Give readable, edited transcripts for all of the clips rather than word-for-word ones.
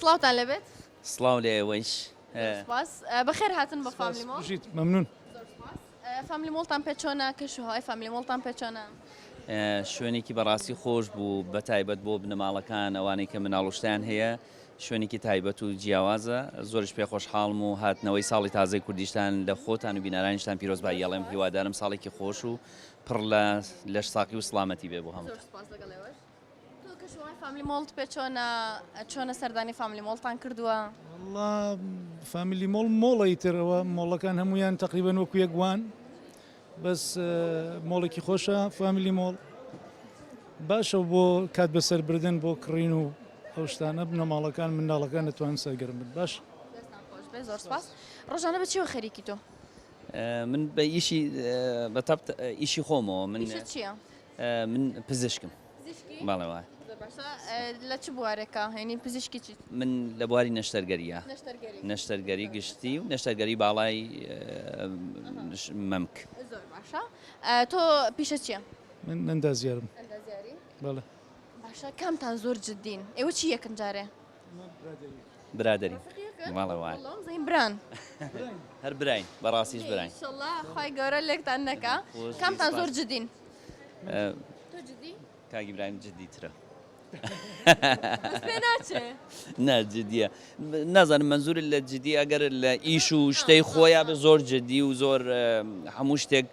سڵاوتان لێبێت. سڵاو لە ئێوەیش. زۆر سوپاس. بەخێر هاتن بۆ فاملی مۆڵ. بژیت مەمنون. زۆر سوپاس. فاملی مۆڵتان پێ چۆنە؟ کەش و هەوای فاملی مۆڵتان پێ چۆنە؟ شوێنێکی بەڕاستی خۆش بوو بەتایبەت بۆ بنەماڵەکان ئەوانەی کە مناڵ و شتیان هەیە شوێنێکی تایبەت و جیاوازە زۆریش پێ خۆشحاڵم و هاتنەوەی ساڵی تازەی کوردیشتان لە خۆتان و بینەرانیشتان پیرۆزبایی ئەڵێم هیوادارم ساڵێکی خۆش و پڕ لە لەش ساقی و سڵامەتی بێ بۆ هەمووتان. زۆر سوپاس لەگەڵ ئێوەش. تۆ کەشوهەوای فاملی مۆڵت پێ چۆنە؟ چۆنە سەردانی فاملی مۆڵتان کردووە؟ وەڵا فامیلی مۆڵ مۆڵە ئیتر ئەوە مۆڵەکان هەمویان تقریبا وەکو یەک وان بەس مۆڵێکی خۆشە فامیلی مۆڵ باشە بۆ کات بەسەر بردن بۆ کڕین و ئەو شتانە بنەماڵەکان منداڵەکان دەتوانن سەرگەرم بن باش دەستان خۆش بێ زۆر سپاس. ڕۆژانە بە چیەوە خەریکی تۆ؟ من بە ئیشی بە تەبت ئیشی خۆمەوە من ئیشت چییە؟ من پزیشکم. پزیشکی؟ بەڵێ وایە. زۆر باشە لە چ بوارێکە؟ یانی پزیشکی چیت؟ من لە بواری نەشتەرگەریە. نەشتەرگەری. نەشتەرگەری گشتی و نەشتەرگەری باڵای مەمک. زۆر باشە تۆ پیشە چییە؟ من ئەندازیارم. ئەندازیاری؟ بەڵێ. باشە کامتان زۆر جدین؟ ئێوە چی یەکن جارێ؟ برادەرین. بەڵێ وایە. وەڵڵا وامزانی بران. هەر براین بەڕاستیش براین. ئیشەڵا خوای گەورە لێکتان نەکا. کامتان زۆر جدین؟ تۆ جدی؟ کاک ئیبراهیم جدی ترە. بەس پێ ناچێ. نا جدیە نازانم مەنزور لە جدی ئەگەر لە ئیش و شتەی خۆیان بێ زۆر جدی و زۆر هەموو شتێک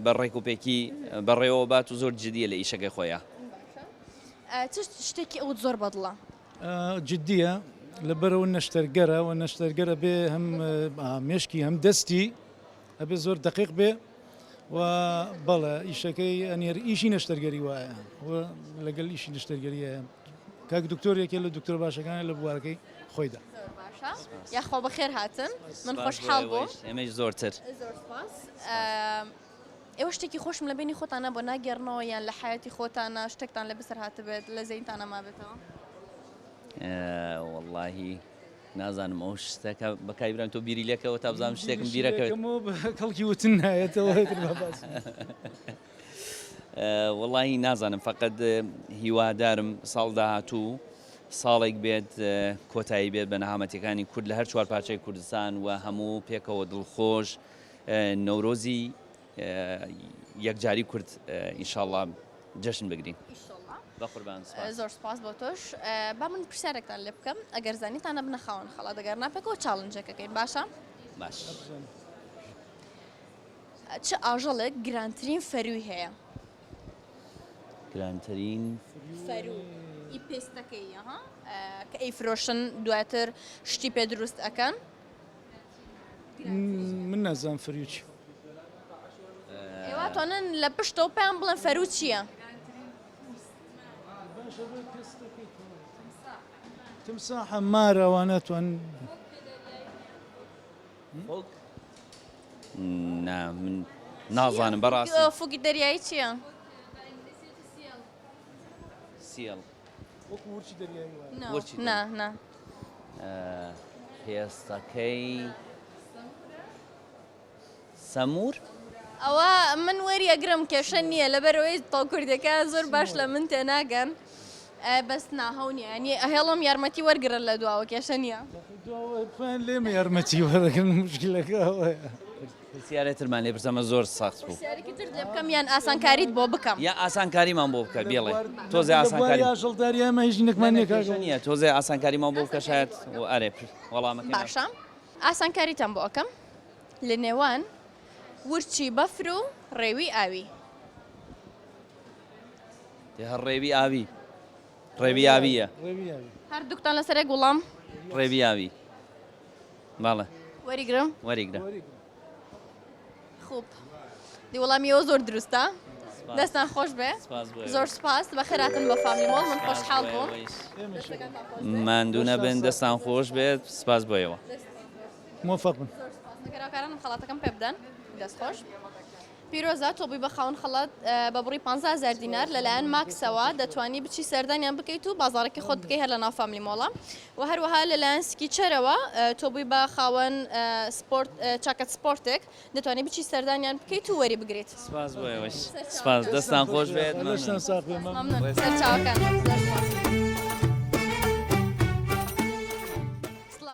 بە ڕێک و پێکی بەڕێوە بات و زۆر جدیە لە ئیشەکەی خۆیان. چ شتێکی ئەوت زۆر بەدڵە؟ جدیە لەبەرەوە نەشتەرگەرە و نەشتەرگەرە بێ هەم مێشکی هەم دەستی ئەبێ زۆر دەقیق بێ و بەڵێ ئیشەکەی ئەنێر ئیشی نەشتەرگەری وایە و لەگەل ئیشی نەشتەرگەریە کاک دکتۆر یەکێ لە دکتۆر باشەکانە لە بوارەکەی خۆیدا. زۆر باشە یاخوا بەخێر هاتن من خۆشحاڵ بووم. ئێمەیش زۆرتر. زۆر سپاس. ئێوە شتێکی خۆشم لە بینی خۆتانە بۆ ناگێڕنەوە یان لە حیاتی خۆتانە شتێکتان لێ بەسەر هاتبێت لە زەینتانە مابێتەوە؟ وەڵاهی نازانم ئەو شتەکە بە کاک ئیبراهیم تۆ بیری لێکەوە تا بزانم شتێکم بیرەکەوێت. کەڵکی وتن نایەتەوە ئیتر با باس وەڵاهی نازانم فەقەت هیوادارم ساڵ داهاتوو ساڵێک بێت کۆتایی بێت بە نەهامەتیەکانی کورد لە هەر چوار پارچەی کوردستان و هەموو پێکەوە دڵخۆش نەورۆزی یەکجاری کورد ئینشاڵڵا جەژن بگرین. ئیشەڵا. بەقوربان سپاس. زۆر سپاس بۆ تۆش. با من پرسیارێکتان لێ بکەم ئەگەر زانیتان ئەبنە خاوەن خەڵات ئەگەر نا پێکەوە challenge ێک ئەکەین باشە؟ باش. چ ئاژەڵێک گرانترین فەرووی هەیە؟ گرانترین فەروو ئی پێستەکەی ها کە ئەیفرۆشن دواتر شتی پێ دروست ئەکەن؟ من نازانم فەروو چیە. ئێوە توانن لە پشتەوە پێیان بڵێن فەروو چییە؟ تمساحە مارە ئەوانە توان نا من نازانم بەڕاستی فوکی دەریایی چییە؟ seal وەکو ورچی دەریایی وایە. نا ورچی نا نا. پێستەکەی سەمور؟ ئەوە من وەری ئەگرم کێشە نییە لەبەرئەوەی تۆ کوردەکان زۆر باش لە من تێناگەن بەس نا هەو نییە یانی ئەهێڵم یارمەتی وەرگرن لە دواوە کێشە نییە. دواوە خۆیان لێمە یارمەتی وەرەگرن موشکیلەکە ئەوەیە. پرسیارێ ترمان لێ پرسە ئەمە زۆر سەخت بوو. پرسیارێکی ترت لێ بکەم یان ئاسانکاریت بۆ بکەم؟ یا ئاسانکاریمان بۆ بکە بێڵێ تۆزێ ئاسانکاری. لە بواری ئاژەڵداری ئێمە هیچ نەکمان نییە کاکە. کێشە نییە تۆزێ ئاسانکاریمان بۆ بکە شایەت ئەرێ وەڵامەکەی. باشە ئاسانکاریتان بۆ ئەکەم لە نێوان ورچی بەفر و ڕێوی ئاوی. هەر ڕێوی ئاوی ڕێوی ئاوییە. هەردووکتان لەسەر یەک وڵام. ڕێوی ئاوی. بەڵێ. وەریگرم؟ وەریگرە. خوب. دی وەڵامی ئێوە زۆر دروستە. دەستان خۆش بێ. زۆر سپاس. بەخێرهاتن بۆ فاملی مۆڵ. من خۆشحاڵ بووم. ماندوو نەبن. دەستان خۆش بێت. سپاس بۆ ئێوە. مۆفەق بن. زۆر سپاس. ئەگەر هاوکارانم خەڵاتەکەم پێ بدەن. دەست خۆش. پیرۆزە تۆ بووی بە خاوەن خەڵات بە بڕی 15 هەزار دینار لەلایەن ماکسەوە دەتوانی بچی سەردانیان بکەیت و بازاڕێکی خۆت بکەی هەر لە ناو فاملی مۆڵە و هەروەها لەلایەن سکیچەرەوە تۆ بووی بە خاوەن سپۆرت چاکەت سپۆرتێک دەتوانی بچی سەردانیان بکەیت و وەری بگریت. سپاس بۆ ئێوەش سپاس دەستان خۆش بێت مەمنون. مەمنون سەرچاوەکان.